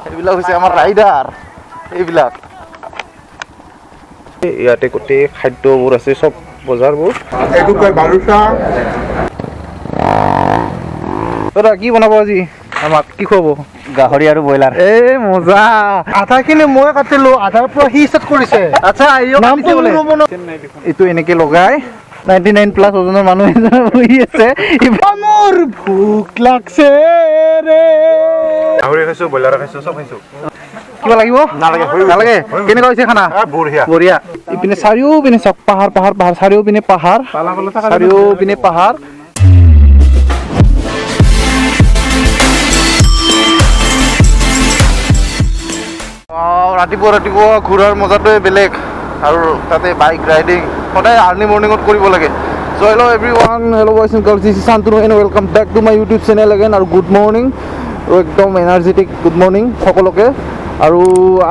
এইবিলাক হৈছে আমাৰ ৰাইডাৰ। এইবিলাক ইয়াতে গোটেই খাদ্যবোৰ আছে, চব বজাৰবোৰ। এইটো কয় বালুচা। দাদা কি বনাব আজি, আমাক কি খুৱাব? গাহৰি আৰু ব্ৰইলাৰ। এই মজা। আধাখিনি মই কাটিলো, আধাৰ পৰা সি ষ্টাৰ্ট কৰিছে। আচ্ছা, নামটো এইটো এনেকে লগাই 99 প্লাছ ওজনৰ মানুহ এজন বহি আছে। মোৰ ভোক লাগছে ৰে। গাহৰি খাইছো, ব্ৰইলাৰ খাইছো, চব খাইছো। কিবা লাগিব? নালাগে, নালাগে। কেনেকুৱা হৈছে খানা? বঢ়িয়া বঢ়িয়া। ইপিনে চাৰিওপিনে চব পাহাৰ পাহাৰ পাহাৰ, চাৰিওপিনে পাহাৰ, চাৰিওপিনে পাহাৰ। ৰাতিপুৱা ৰাতিপুৱা ঘূৰাৰ মজাটোৱে বেলেগ, আৰু তাতে বাইক ৰাইডিং সদায় আৰ্লি মৰ্ণিঙত কৰিব লাগে। So hello everyone, hello boys and girls, this is Shantanu and welcome back to my YouTube channel again. আৰু গুড মৰ্ণিং, একদম এনাৰ্জেটিক গুড মৰ্ণিং সকলোকে। আৰু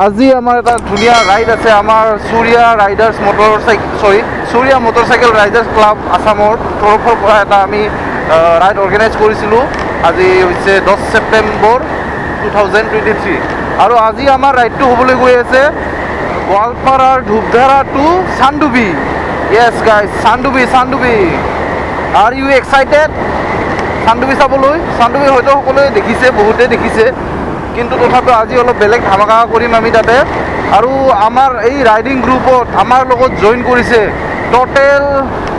আজি আমাৰ এটা ধুনীয়া ৰাইড আছে, আমাৰ Surya riders motorcycle, sorry Surya motorcycle riders club আছামৰ তৰফৰ পৰা এটা আমি ৰাইড অৰ্গেনাইজ কৰিছিলোঁ। আজি হৈছে 10 ছেপ্টেম্বৰ 2023, আৰু আজি আমাৰ ৰাইডটো হ'বলৈ গৈ আছে গোৱালপাৰাৰ Dhupdhara to Chandubi. Yes guys, Chandubi, Chandubi. Are you excited Chandubi চাবলৈ? চান্দুবি হয়তো সকলোৱে দেখিছে, বহুতে দেখিছে, কিন্তু তথাপিও আজি অলপ বেলেগ ধামাকা কৰিম আমি তাতে। আৰু আমাৰ এই ৰাইডিং গ্ৰুপত আমাৰ লগত জইন কৰিছে টোটেল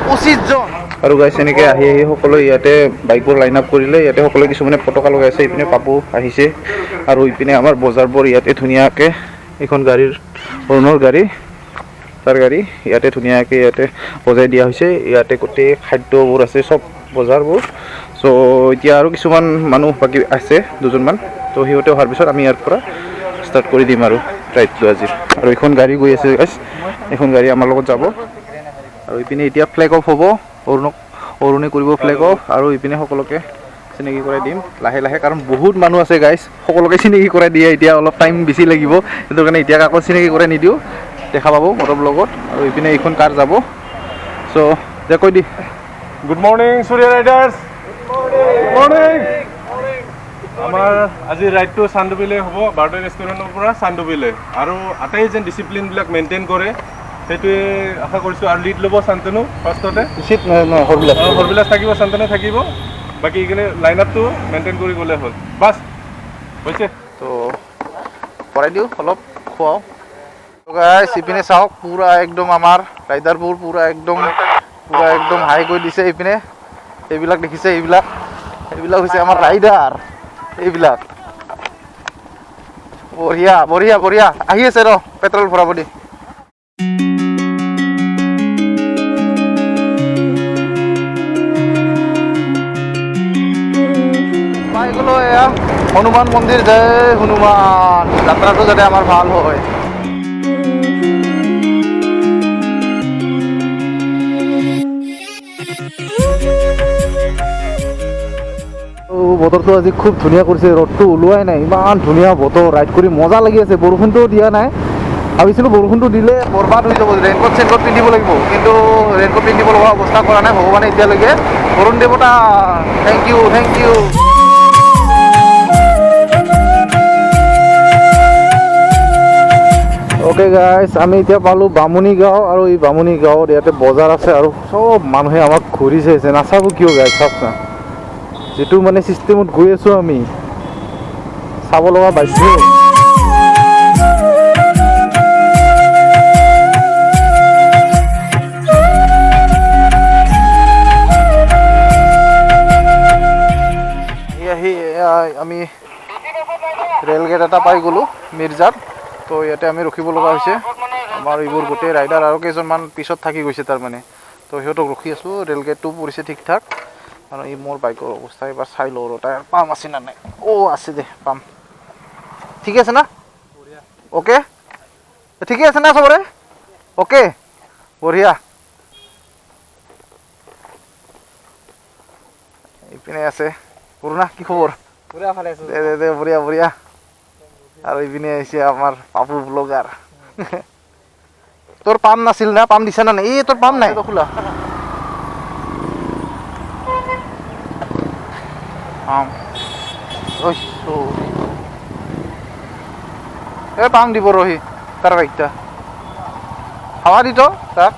25 জন। আৰু গাইছ এনেকৈ আহি আহি সকলোৱে ইয়াতে বাইকবোৰ লাইন আপ কৰিলে। ইয়াতে সকলোৱে কিছুমানে পতাকা লগাইছে, ইপিনে পাপু আহিছে। আৰু ইপিনে আমাৰ বজাৰবোৰ ইয়াতে ধুনীয়াকৈ, এইখন গাড়ীৰ অৰুণৰ গাড়ী, তাৰ গাড়ী ইয়াতে ধুনীয়াকৈ ইয়াতে বজাই দিয়া হৈছে। ইয়াতে গোটেই খাদ্যবোৰ আছে, চব বজাৰবোৰ। চ' এতিয়া আৰু কিছুমান মানুহ বাকী আছে, দুজনমান, তো সিহঁতে অহাৰ পিছত আমি ইয়াৰ পৰা ষ্টাৰ্ট কৰি দিম আৰু ৰাইডটো আজিৰ। আৰু এইখন গাড়ী গৈ আছে গাইছ, এইখন গাড়ী আমাৰ লগত যাব। আৰু ইপিনে এতিয়া ফ্লেগ অফ হ'ব, অৰুণে কৰিব ফ্লেগ অফ। আৰু ইপিনে সকলোকে চিনাকি কৰাই দিম লাহে লাহে, কাৰণ বহুত মানুহ আছে গাইছ, সকলোকে চিনাকি কৰাই দিয়ে এতিয়া অলপ টাইম বেছি লাগিব, সেইটো কাৰণে এতিয়া কাকো চিনাকি কৰাই নিদিওঁ, দেখা পাব মটৰ ব্লগত। আৰু ইপিনে এইখন কাৰ যাব, চ' দে কৈ দি। Good morning Surya riders. Good morning. আমাৰ আজি ৰাইডটো চান্দুবিলৈ হ'ব, বাৰদৈ ৰেষ্টুৰেণ্টৰ পৰা চান্দুবিলৈ। আৰু আটাই যেন ডিচিপ্লিনবিলাক মেইনটেইন কৰে সেইটোৱে আশা কৰিছোঁ। আৰু লিড ল'ব শান্তনু ফাৰ্ষ্টতে, হৰবিলাস থাকিব, শান্তনু থাকিব, বাকী এইখিনি লাইন আপটো মেইনটেইন কৰি গ'লে হ'ল, বাছ হৈছে। তো কৰাই দিওঁ, অলপ খুৱাওঁ। গাইছ ইপিনে চাওক, পূৰা একদম আমাৰ ৰাইডাৰবোৰ পূৰা একদম হাই কৰি দিছে। ইপিনে এইবিলাক দেখিছে, এইবিলাক এইবিলাক হৈছে আমাৰ ৰাইডাৰ। এইবিলাক বঢ়িয়া বঢ়িয়া বঢ়িয়া আহি আছে। ৰ পেট্ৰল ভৰাব দি। পাই গ'লো এয়া হনুমান মন্দিৰ। জয় হনুমান। যাত্ৰাটো যাতে আমাৰ ভাল হয়। বতৰটো আজি খুব ধুনীয়া কৰিছে, ৰ'দটো ওলোৱাই নাই, ইমান ধুনীয়া বতৰ, ৰাইড কৰি মজা লাগি আছে। বৰষুণটোও দিয়া নাই, ভাবিছিলোঁ বৰষুণটো দিলে বৰবাদ হৈ যাব, ৰেইনকোট চেইনকোট পিন্ধিব লাগিব, কিন্তু ৰেইনকোট পিন্ধিব লগা অৱস্থা কৰা নাই ভগৱানে এতিয়ালৈকে। বৰুণ দেৱতা, thank you, thank you. Okay guys, আমি এতিয়া পালোঁ বামুণী গাঁও। আৰু এই বামুণী গাঁৱত ইয়াতে বজাৰ আছে, আৰু চব মানুহে আমাক ঘূৰি চাইছে। নাচাব কিয় গাইজ, চাওকচোন যিটো মানে চিষ্টেমত গৈ আছোঁ আমি, চাব লগা বাধ্য। আহি আমি ৰেলগেট এটা পাই গ'লোঁ মিৰ্জাত। তো ইয়াতে আমি ৰখিব লগা হৈছে। আমাৰ এইবোৰ গোটেই ৰাইডাৰ আৰু কেইজনমান পিছত থাকি গৈছে তাৰমানে, তো সিহঁতক ৰখি আছোঁ। ৰেলগেটটো পৰিছে ঠিক ঠাক। আৰু এই মোৰ বাইকৰ অৱস্থা এবাৰ চাই লওঁ, ৰ টায়াৰ পাম আছে নে নাই। অ' আছে দে পাম, ঠিকে আছে না? অ'কে, ঠিকে আছে না চবৰে? অ'কে, বঢ়িয়া। এইপিনে আছে বৰুণা, কি খবৰ? দে দে দে, বঢ়িয়া বঢ়িয়া। আৰু এইপিনে আহিছে আমাৰ পাপু ব্লগাৰ। তোৰ পাম নাছিল না? পাম দিছে না নাই? এই তোৰ পাম নাই, খোলা। এই পাম দিব ৰহি তাৰ বাইকটা হাৱা দি তো তাক।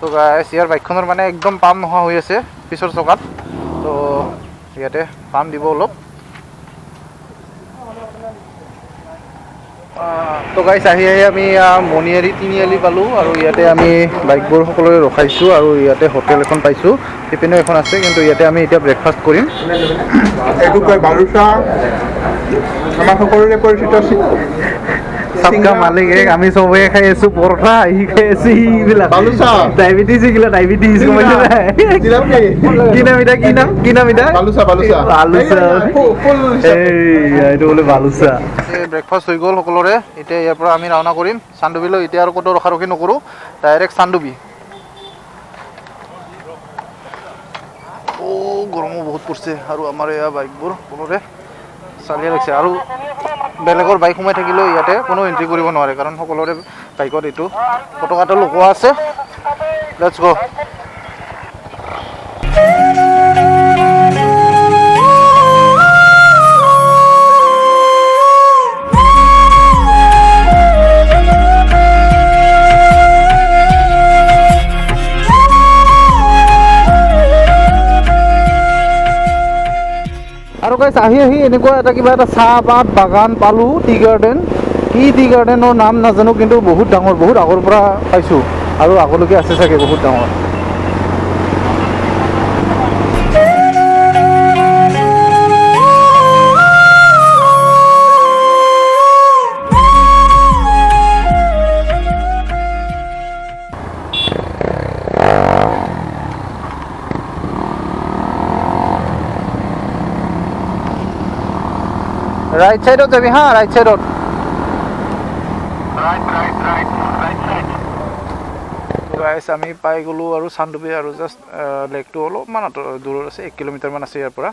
তো গাইছ ইয়াৰ বাইকখনৰ মানে একদম পাম নোহোৱা হৈ আছে পিছৰ চকাত, তো ইয়াতে পাম দিব অলপ। তো গাইছ আহি আহি আমি মণিয়াৰী তিনিআলি পালোঁ আৰু ইয়াতে আমি বাইকবোৰ সকলোৰে ৰখাইছোঁ আৰু ইয়াতে হোটেল এখন পাইছোঁ, সেইপিনেও এখন আছে, কিন্তু ইয়াতে আমি এতিয়া ব্ৰেকফাষ্ট কৰিম। এইটো কয় বালুচা, আমাৰ সকলোৰে পৰিচিত সবকা মালিক এক। আমি সবে খাই আছো পৰঠা, ই খাই আছে এইবিলাক বালুচা। ডায়াবেটিছ, এইগিলা ডায়াবেটিছ গম পাইছে নাই? কি নাম এটা, কি নাম, কি নাম এটা? বালুচা, বালুচা, বালুচা। এই এইটো বোলে বালুচা। ব্ৰেকফাষ্ট হৈ গ'ল সকলোৰে, এতিয়া ইয়াৰ পৰা আমি ৰাওনা কৰিম চান্দুবিলৈ। এতিয়া আৰু ক'তো ৰখাৰখি নকৰোঁ, ডাইৰেক্ট চান্দুবি। অ' গৰমো বহুত পৰিছে আৰু আমাৰ এয়া বাইকবোৰ সকলোৰে চালিয়ে ৰাখিছে আৰু বেলেগৰ বাইক সোমাই থাকিলেও ইয়াতে কোনো এণ্ট্ৰি কৰিব নোৱাৰে, কাৰণ সকলোৰে বাইকত এইটো পতাকাটো লগোৱা আছে। Let's গ'। আৰু গাইছ আহি আহি এনেকুৱা এটা কিবা এটা চাহপাত বাগান পালোঁ, টি গাৰ্ডেন। কি টি গাৰ্ডেনৰ নাম নাজানো, কিন্তু বহুত ডাঙৰ, বহুত আগৰ পৰা পাইছোঁ আৰু আগলৈকে আছে চাগে, বহুত ডাঙৰ। ৰাইট চাইডত যাবি হা, ৰাইট চাইডত। গাইছ আমি পাই গ'লোঁ আৰু চান্দুবি, আৰু জাষ্ট লেকটো অলপমান দূৰত আছে, 1 কিলোমিটাৰমান আছে ইয়াৰ পৰা।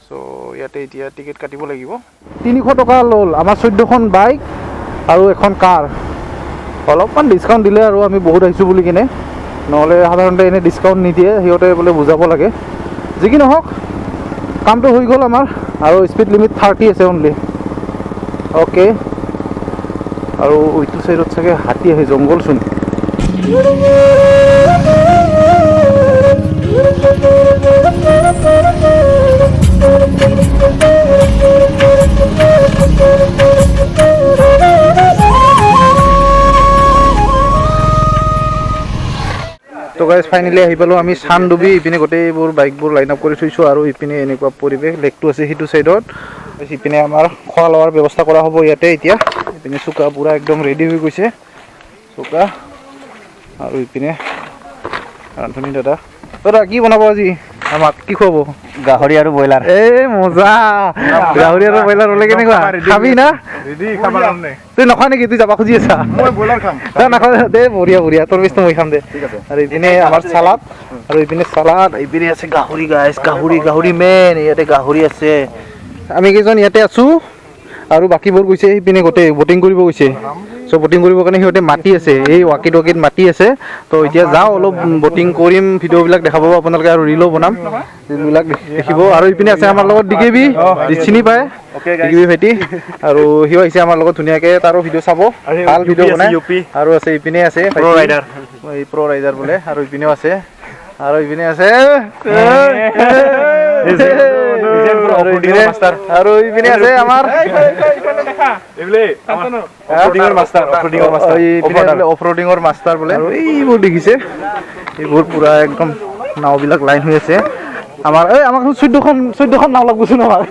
চ' ইয়াতে এতিয়া টিকেট কাটিব লাগিব। 300 টকা ল'ল আমাৰ 14খন বাইক আৰু এখন কাৰ। অলপমান ডিছকাউণ্ট দিলে আৰু আমি বহুত আহিছোঁ বুলি কিনে, নহ'লে সাধাৰণতে এনেই ডিছকাউণ্ট নিদিয়ে, সিহঁতে বোলে বুজাব লাগে। যি কি নহওক কামটো হৈ গ'ল আমাৰ। আৰু স্পীড লিমিট 30 আছে অনলি। অ'কে, আৰু এইটো চাইডত চাগে হাতী আহে, জংঘলচোন। তো গাইজ ফাইনেলি আহি পালোঁ আমি চান্দুবি। ইপিনে গোটেইবোৰ বাইকবোৰ লাইন আপ কৰি থৈছোঁ আৰু ইপিনে এনেকুৱা পৰিৱেশ, লেকটো আছে সেইটো চাইডত। ইপিনে আমাৰ খোৱা লোৱাৰ ব্যৱস্থা কৰা হ'ব ইয়াতে এতিয়া। ইপিনে চুকা পূৰা একদম ৰেডি হৈ গৈছে চুকা। আৰু ইপিনে ৰান্ধনী দাদা, দাদা কি বনাব আজি আমাক, কি খুৱাব? গাহৰি আৰু ব্ৰইলাৰ। এই মজা, গাহৰি আৰু ব্ৰইলাৰ হ'লে কেনেকুৱা খাবি না? তুই নখা নেকি? তুই যাব খুজি আছা? নাখা দে, বঢ়িয়া বঢ়িয়া, তোৰ পিছটো মই খাম দে। আৰু ইপিনে আমাৰ চালাড, আৰু ইপিনে চালাড, ইপিনে আছে গাহৰি। গাইছ গাহৰি, গাহৰি মেইন, ইয়াতে গাহৰি আছে। আমি কেইজন ইয়াতে আছোঁ আৰু বাকীবোৰ গৈছে সেইপিনে গোটেই বটিং কৰিব গৈছে। চ' বটিং কৰিবৰ কাৰণে সিহঁতে মাতি আছে, এই ৱাকিত ৱাকিত মাতি আছে। তো এতিয়া যাওঁ, অলপ বটিং কৰিম, ভিডিঅ'বিলাক দেখা পাব আপোনালোকে আৰু ৰিলো বনাম, ৰিলবিলাক দেখিব। আৰু ইপিনে আছে আমাৰ লগত ডি কে বি, চিনি পায় ডি কে বি ভাইটি, আৰু সিও আহিছে আমাৰ লগত ধুনীয়াকৈ, তাৰো ভিডিঅ' চাব, ভাল ভিডিঅ' বনায়। আৰু আছে ইপিনে আছে এই প্ৰ' ৰাইডাৰ বোলে, আৰু ইপিনেও আছে, আৰু ইপিনে আছে আৰু ইপিনে আছে আমাৰ অফৰোডিঙৰ মাষ্টাৰ বোলে। আৰু এইবোৰ দেখিছে, এইবোৰ পুৰা একদম নাওবিলাক লাইন হৈ আছে আমাৰ। এই আমাক 14খন নাও লাগবচোন আমাৰ।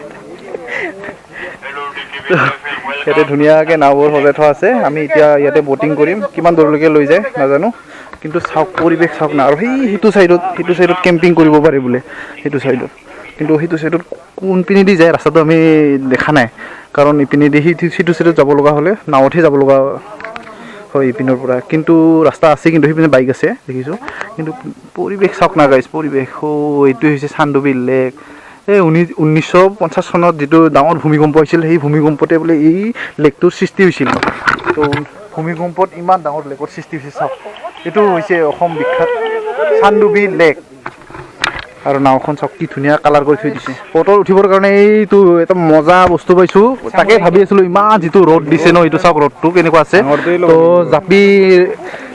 ইয়াতে ধুনীয়াকৈ নাওবোৰ সজাই থোৱা আছে। আমি এতিয়া ইয়াতে বটিং কৰিম, কিমান দূৰলৈকে লৈ যায় নাজানো, কিন্তু চাওক পৰিৱেশ চাওক না। আৰু সেইটো চাইডত কেম্পিং কৰিব পাৰি বোলে সেইটো চাইডত, কিন্তু সেইটো চাইডত কোনপিনেদি যায় ৰাস্তাটো আমি দেখা নাই, কাৰণ ইপিনেদি সেইটো চাইডত যাব লগা হ'লে নাৱতহে যাব লগা হয় ইপিনৰ পৰা। কিন্তু ৰাস্তা আছে, কিন্তু সেইপিনে বাইক আছে দেখিছোঁ। কিন্তু পৰিৱেশ চাওক না গাইজ, পৰিৱেশ। অ' এইটো হৈছে চান্দুবি লেক। এই 1950 চনত যিটো ডাঙৰ ভূমিকম্প হৈছিল, সেই ভূমিকম্পতে বোলে এই লেকটোৰ সৃষ্টি হৈছিল। তো ভূমিকম্পত ইমান ডাঙৰ লেকৰ সৃষ্টি হৈছে চাওক। এইটো হৈছে অসম বিখ্যাত চান্দুবি লেক। আৰু নাওখন চাওক কি ধুনীয়া কালাৰ কৰি থৈ দিছে। ফটো উঠিবৰ কাৰণে এইটো এটা মজা বস্তু পাইছোঁ, তাকে ভাবি আছিলোঁ ইমান যিটো ৰ'দ দিছে ন, এইটো চাওক ৰ'দটো কেনেকুৱা আছে। তো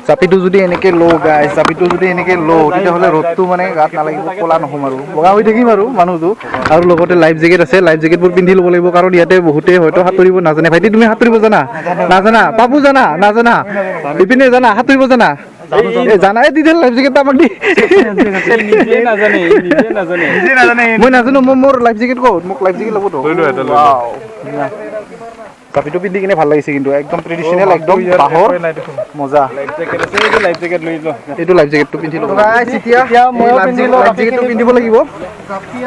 জাপিটো যদি এনেকৈ লওঁ গাইজ, জাপিটো যদি এনেকৈ লওঁ তেতিয়াহ'লে ৰ'দটো মানে গাত নালাগিব, ক'লা নহ'ম আৰু বগা হৈ থাকিম আৰু মানুহটো। আৰু লগতে লাইফ জেকেট আছে, লাইফ জেকেটবোৰ পিন্ধি ল'ব লাগিব, কাৰণ ইয়াতে বহুতে হয়তো সাঁতুৰিব নাজানে। ভাইটি তুমি সাঁতুৰিব জানা? নাজানা? পাপু জানা? নাজানা? ইপিনে জানা সাঁতুৰিব জানা? জানা? এই তেতিয়াহ'লে লাইফ জেকেটটো আমাক দি। মই নাজানো, মোৰ লাইফ জেকেট ক'ত? মোক লাইফ জেকেট ল'বতো। জাপিটো পিন্ধি কিনে ভাল লাগিছে কিন্তু, একদম ট্ৰেডিশ্যনেল, একদম বাঁহৰ মজা। এইটো লাইফ জেকেটটো পিন্ধি ল'ব। এতিয়া লাইফ জেকেটটো পিন্ধিব লাগিব,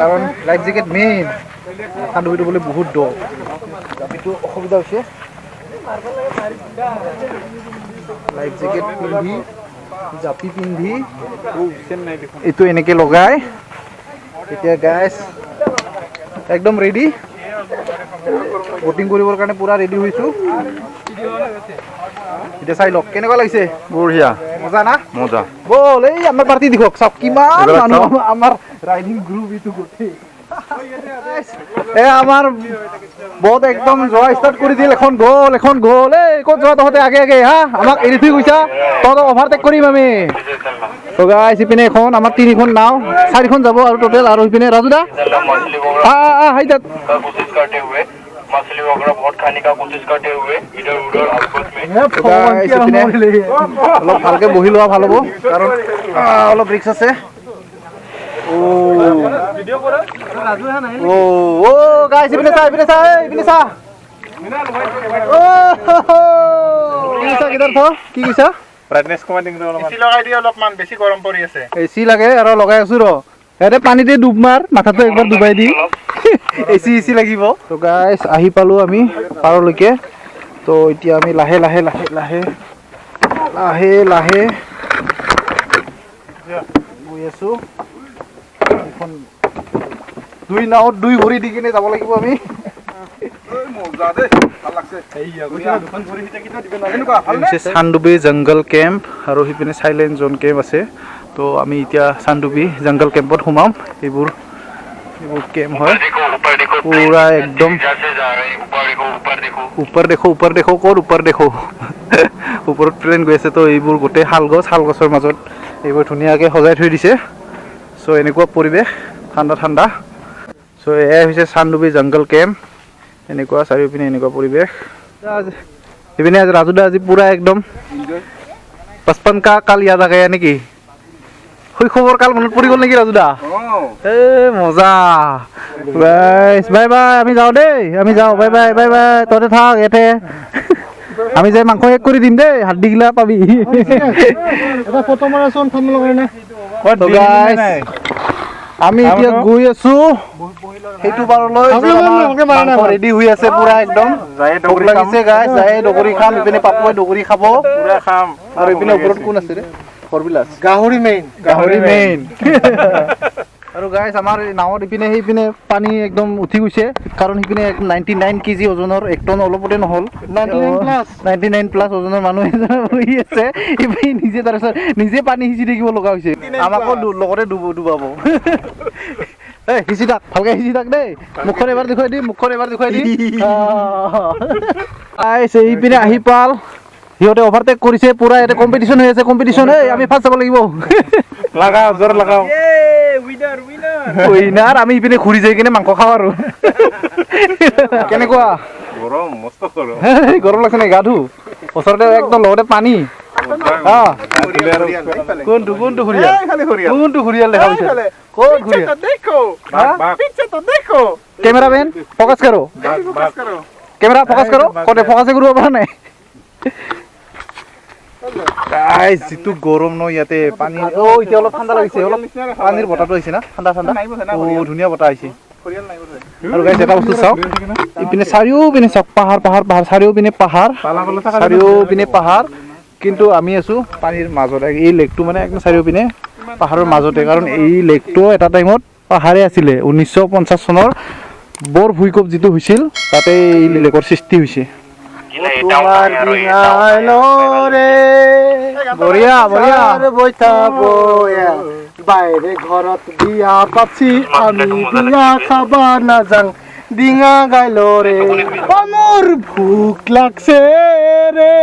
কাৰণ লাইফ জেকেট মেইন। সাঁতুৰিবলৈ বোলে বহুত দ, জাপিটো অসুবিধা হৈছে। লাইফ জেকেট পিন্ধি, জাপি পিন্ধি এইটো এনেকে লগাই এতিয়া গাইজ একদম ৰেডি। বটিং কৰিবৰ কাৰণে পুৰা ৰেডি হৈছোঁ। এতিয়া চাই লওক কেনেকুৱা লাগিছে। বঢ়িয়া, মজা না? মজা। ব'ল এই আমাৰ পাৰ্টি দেখক, চাওক কিমান মানুহ, আমাৰ ৰাইডিং গ্ৰুপ এইটো গোটেই। এ আমাৰ বহুত একদম যোৱা ষ্টাৰ্ট কৰি দিল। এখন গ'ল, এখন গ'ল। এই ক'ত যোৱা তহঁতে আগে আগে? হা, আমাক এৰি থৈ গৈছা, তহঁতক অভাৰটেক কৰিম আমি। তো গাইছ ইপিনে এখন আমাৰ তিনিখন নাও, চাৰিখন যাব আৰু টোটেল। আৰু ইপিনে ৰাজুদা আহ তাত অলপ ভালকে বহি লোৱা ভাল হ'ব, কাৰণ অলপ ৰিক্স আছে। কি কৈছা? এচি লাগে আৰু লগাই আছো ৰ, ইয়াতে পানীতে ডুব মাৰ, মাথাটো একবাৰ ডুবাই দি এচি এচি লাগিব। তো গাইছ আহি পালো আমি পাৰলৈকে। তো এতিয়া আমি লাহে লাহে লাহে লাহে লাহে লাহে গৈ আছো। এখন দুই নাৱত দুই ভৰি দি কিনে যাব লাগিব আমি। চানডুবি জংগল কেম্প আৰু সিপিনে চাইলেণ্ট জ'ন কেম্প আছে। তো আমি এতিয়া চানডুবি জংগল কেম্পত সোমাম। এইবোৰ কেম্প হয় পুৰা একদম। ওপৰ দেখো, ওপৰ দেখো, ক'ত ওপৰ দেখো, ওপৰত প্লেন গৈ আছে। তো এইবোৰ গোটেই শালগছ, শালগছৰ মাজত এইবোৰ ধুনীয়াকৈ সজাই থৈ দিছে। চ' এনেকুৱা পৰিৱেশ, ঠাণ্ডা ঠাণ্ডা। চ' এয়াই হৈছে চানডুবি জংগল কেম্প। এনেকুৱা চাৰিওপিনে এনেকুৱা পৰিৱেশ। ইপিনে আজি ৰাজুদা আজি পুৰা একদম বচপন কা কাল ইয়াদ আ গয়া নেকি? শৈশৱৰ কাল মনত পৰি গ'ল নেকি ৰাজুদা? এ মজা। বাই বাই, আমি যাওঁ দেই, আমি যাওঁ। বাই বাই, বাই বাই, তহঁতে থাক ইয়াতে, আমি যাই মাংস শেষ কৰি দিম দেই, হাড্ডি গিলা পাবি। আমি এতিয়া গৈ আছো সেইটো পাৰলৈ, ৰেডি হৈ আছে পুৰা একদম। ভোক লাগিছে গাইছ, যাই ডগৰি খাম। ইপিনে পাপুৱে ডগৰি খাব আৰু ইপিনে ওপৰত কোন আছে ৰে? গাহৰি মেইন, গাহৰি মেইন। আৰু গাইছ আমাৰ নাৱত ইপিনে সেইপিনে পানী একদম উঠি গৈছে, কাৰণ সিপিনে 99 কেজি ওজনৰ, এক টন অলপতে নহ'ল, 99 প্লাছ ওজনৰ মানুহ এজন বহি আছে। ইপিনে নিজে তাৰপিছত নিজে পানী সিঁচি থাকিব লগা হৈছে, আমাকো লগতে ডুবাব। এই সিঁচি থাক, ভালকে সিঁচি থাক দেই। মুখখন এবাৰ দেখুৱাই দি, মুখখন এবাৰ দেখুৱাই দি। গাইছ এইপিনে আহি পাল, সিহঁতে অভাৰটেক কৰিছে পুৰা। ইয়াতে কম্পিটিশ্যন হৈ আছে, কম্পিটিশ্যন। এই আমি ফাৰ্ষ্ট যাব লাগিব। লাগাও জোৰ লাগাও। উইনাৰ। আমি ইপিনে ঘূৰি যাই কিনে মাংস খাওঁ আৰু। কেনেকুৱা গৰম? মস্ত গৰম। গৰম লাগছে নেকি? গা ধু, ওচৰতে একদম লগতে পানী। কোনটো কোনটো ঘূৰিয়াল? কোনটো ঘূৰিয়াল দেখা পাইছে? ক'ত ঘূৰিয়াল? কেমেৰামেন ফকাচ কৰো, কেমেৰা ফকাচ কৰো। ক'তে ফকাচে কৰিব পৰা নাই। যিটো গৰম ন ইয়াতে পানী। অ এতিয়া অলপ ঠাণ্ডা লাগিছে, অলপ পানীৰ বতাহটো আহিছে না, ঠাণ্ডা ঠাণ্ডা। অ ধুনীয়া বতাহ আহিছে। আৰু গাইছ এটা বস্তু চাওক, ইপিনে চাৰিওপিনে চাওক পাহাৰ, পাহাৰ, পাহাৰ, চাৰিওপিনে পাহাৰ, চাৰিওপিনে পাহাৰ। কিন্তু আমি আছো পানীৰ মাজত। এই লেকটো মানে একদম চাৰিওপিনে পাহাৰৰ মাজতে, কাৰণ এই লেকটো এটা টাইমত পাহাৰে আছিলে। 1950 চনৰ বৰ ভূঁইকঁপ যিটো হৈছিল, তাতে এই লেকৰ সৃষ্টি হৈছে। তোমাৰ ডিঙাইলৰে বঢ়িয়া বঢ়িয়া বৈঠা বয়া বাইৰে ঘৰত বিয়া পাতছি আমি বিয়া খাবা নাযাং ডিঙা গাইলৰে মোৰ ভোক লাগছে ৰে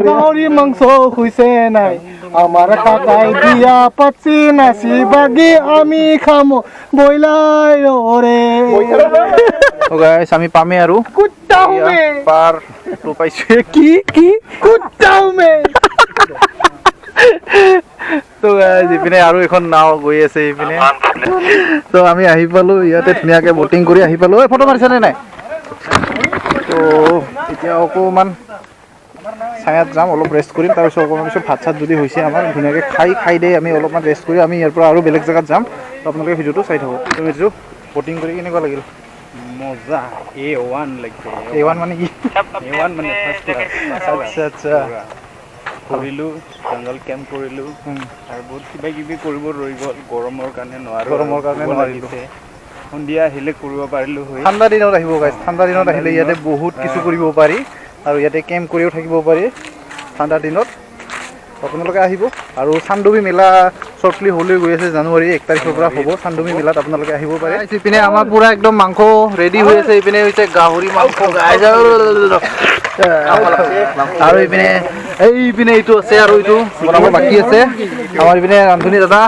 গাহৰি মাংস হৈছে নাই আমাৰ কাকাই বিয়া পাতছি নাচি বাগি আমি খাম ব্ৰইলাৰৰে। গাইছ আমি পামেই আৰু কুত্তা হুমে পাৰ তো পাইছো কি কি কুত্তা হুমে। তো গাইজ ইপিনে আৰু এখন নাও গৈ আছে ইপিনে। তো আমি আহি পালো ইয়াতে ধুনীয়াকে বটিং কৰি আহি পালো। এই ফটো মাৰিছানে নাই? তো এতিয়া অকণমান ছায়াত যাম, অলপ ৰেষ্ট কৰিম, তাৰপিছত অকণমান পিছত ভাত চাত যদি হৈছে আমাৰ ধুনীয়াকৈ খাই খাই দেই আমি অলপমান ৰেষ্ট কৰি আমি ইয়াৰ পৰা আৰু বেলেগ জেগাত যাম। তো আপোনালোকে ভিডিঅ'টো চাই থাকক। তো এইটো বটিং কৰি কেনেকুৱা লাগিল? মজা, A1 লাগিছে। A1 মানে কি? A1 মানে ফাৰ্ষ্ট ক্লাছ। আচ্ছা আচ্ছা, কৰিলোঁ, জংঘল কেম্প কৰিলোঁ আৰু বহুত কিবা কিবি কৰিব ৰৈ গ'ল, গৰমৰ কাৰণে নোৱাৰোঁ। গৰমৰ কাৰণে নোৱাৰিলোঁ। সন্ধিয়া আহিলে কৰিব পাৰিলোঁ হয়। ঠাণ্ডা দিনত আহিব গাইজ, ঠাণ্ডা দিনত আহিলে ইয়াতে বহুত কিছু কৰিব পাৰি আৰু ইয়াতে কেম্প কৰিও থাকিব পাৰি ঠাণ্ডা দিনত। আপোনালোকে আহিব। আৰু চান্দুবি মেলা শ্বৰ্টলি হ'বলৈ গৈ আছে, জানুৱাৰী 1 তাৰিখৰ পৰা হ'ব চান্দুবি মেলাত, আপোনালোকে আহিব পাৰে। ইপিনে আমাৰ পূৰা একদম মাংস ৰেডি হৈ আছে। ইপিনে হৈছে গাহৰি মাংস গাইজ, আৰু ইপিনে এইপিনে এইটো আছে আৰু এইটো বনাব বাকী আছে। আমাৰ ইপিনে ৰান্ধনী দাদা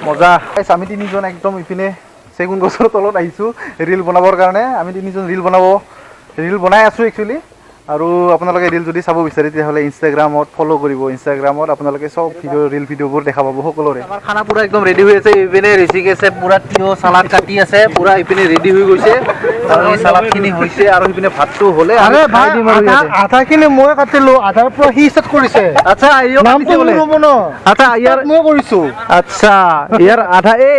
মজা। আমি তিনিজন একদম ইপিনে চেগুন গছৰ তলত আহিছোঁ ৰিল বনাবৰ কাৰণে। আমি তিনিজন ৰিল বনাই আছোঁ একচুৱেলি। আৰু আপোনালোকে ৰিল যদি চাব বিচাৰে তেতিয়াহ'লে ইনষ্টাগ্ৰামত ফ'ল' কৰিব। ইনষ্টাগ্ৰামত আপোনালোকে চব ভিডিঅ' ৰিল ভিডিঅ'বোৰ দেখা পাব সকলোৰে। আমাৰ খানা পূৰা একদম ৰেডি হৈ আছে। ইপিনে ঋষিকেশে পূৰা তিয়হ চালাড কাটি আছে, পূৰা ইপিনে ৰেডি হৈ গৈছে আৰু এই চালাডখিনি হৈছে আৰু সিপিনে ভাতটো হ'লে আৰে ভাই আধাখিনি মই কাটিলো, আধাৰ পৰা সি ষ্টাৰ্ট কৰিছে। আচ্ছা, নামটো ৰ'ব ন। আচ্ছা, ইয়াৰ মই কৰিছো। আচ্ছা, ইয়াৰ আধা এই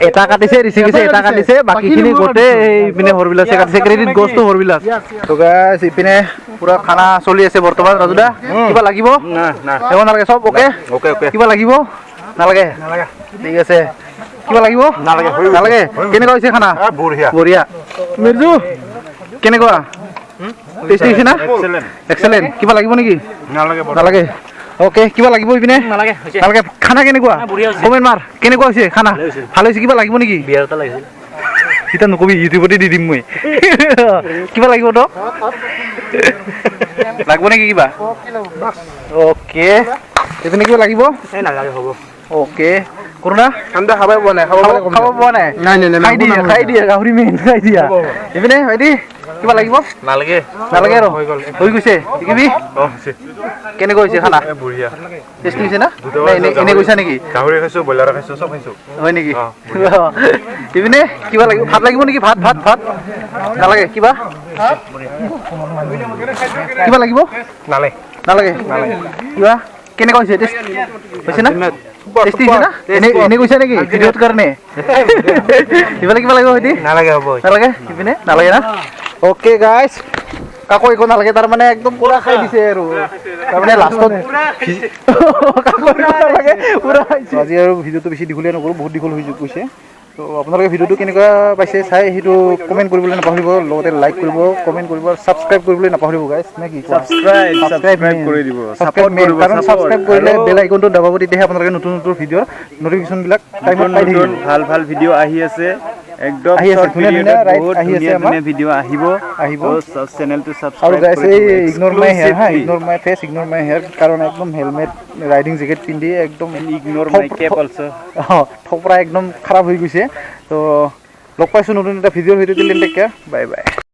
এটা কাটিছে ঋষিকেশে, এটা কাটিছে, বাকীখিনি গোটেই ইপিনে হৰবিলাসে কাটিছে। ক্ৰেডিট গছটো হৰবিলাস। তো গাইস ইপিনে পুৰা খানা চলি আছে বৰ্তমান। ৰাজুদা কিবা লাগিব? একো নালাগে, চব অ'কে? কিবা লাগিব? নালাগে, ঠিক আছে। কিবা লাগিব? নালাগে। কেনেকুৱা হৈছে খানা? বঢ়িয়া বঢ়িয়া। মিৰ্জু কেনেকুৱা টেষ্টি হৈছে না? এক্সেলেণ্ট। কিবা লাগিব নেকি? নালাগে। অ'কে, কিবা লাগিব ইপিনে? নালাগে। নালাগে। খানা কেনেকুৱা? কমেণ্ট মাৰ, কেনেকুৱা হৈছে খানা? ভাল হৈছে। কিবা লাগিব নেকি? বিয়াৰ এটা লাগিছিল। এতিয়া নকবি, ইউটিউবতে দি দিম মই। কিবা লাগিব তো? লাগিব নেকি কিবা? অ'কে, এইপিনে কিবা লাগিব? নালাগে, হ'ব। অ'কে, কৰোণা ঠাণ্ডা খাব পোৱা নাই, খাব পোৱা নাই। খাই দিয়া, খাই দিয়া, গাহৰি মেইন খাই দিয়া। এইপিনে ভাইটি কিবা লাগিব? নালাগে, নালাগে আৰু হৈ গৈছে। শিকিবি কেনেকুৱা হৈছে খানা? বঢ়িয়া, টেষ্টি হৈছে না? এনে গৈছা নেকি? গাহৰি খাইছোঁ, ব্ৰইলাৰ খাইছোঁ, চব খাইছোঁ। হয় নেকি? ইপিনে কিবা লাগিব? ভাত লাগিব নেকি? ভাত ভাত ভাত নালাগে। কিবা কিবা লাগিব? নালাগে, নালাগে। কিবা কেনেকুৱা হৈছে? টেষ্ট হৈছে না? টেষ্টি হৈছে না? এনে গৈছা নেকি ভিডিঅ'ত কাৰণে? ইফালে কিবা লাগিব ভাইটি? নালাগে, হ'ব। নালাগে। ইপিনে নালাগে না? অ'কে গাইজ, কাকো একো নালাগে, তাৰমানে একদম পুৰা খাই দিছে আৰু। তাৰমানে লাষ্টত কাকো একো নালাগে, পুৰা খাইছে। আজি আৰু ভিডিঅ'টো বেছি দীঘলীয়া নকৰোঁ, বহুত দীঘল হৈ গৈছে। তো আপোনালোকে ভিডিঅ'টো কেনেকুৱা পাইছে চাই সেইটো কমেণ্ট কৰিবলৈ নাপাহৰিব, লগতে লাইক কৰিব, কমেণ্ট কৰিব, ছাবস্ক্ৰাইব কৰিবলৈ নাপাহৰিব গাইজ, নে কি? ছাবস্ক্ৰাইব কৰি দিব, ছাপোৰ্ট কৰিব, কাৰণ ছাবস্ক্ৰাইব কৰিলে বেল আইকনটো দবাব, তেতিয়াহে আপোনালোকে নতুন নতুন ভিডিঅ'ৰ নটিফিকেশ্যনবিলাক টাইমত পাই থাকিব। ভাল ভাল ভিডিঅ' আহি আছে, একদম আহি আছে, ধুনীয়া ধুনীয়া ৰাইড আহি আছে, আমাৰ ভিডিঅ' আহিব আহিব। চেনেলটো আৰু ছাবস্ক্ৰাইব গাইজ, এই ইগন'ৰ মাই হেয়াৰ, হা, ignore my face, ignore my hair, কাৰণ একদম হেলমেট, ৰাইডিং জেকেট পিন্ধি একদম ইগন'ৰ মাই কেপ অলছ'। থপৰা একদম খাৰাপ হৈ গৈছে। তো লগ পাইছোঁ নতুন এটা ভিডিঅ'ৰ সৈতে। Till then take care, bye bye.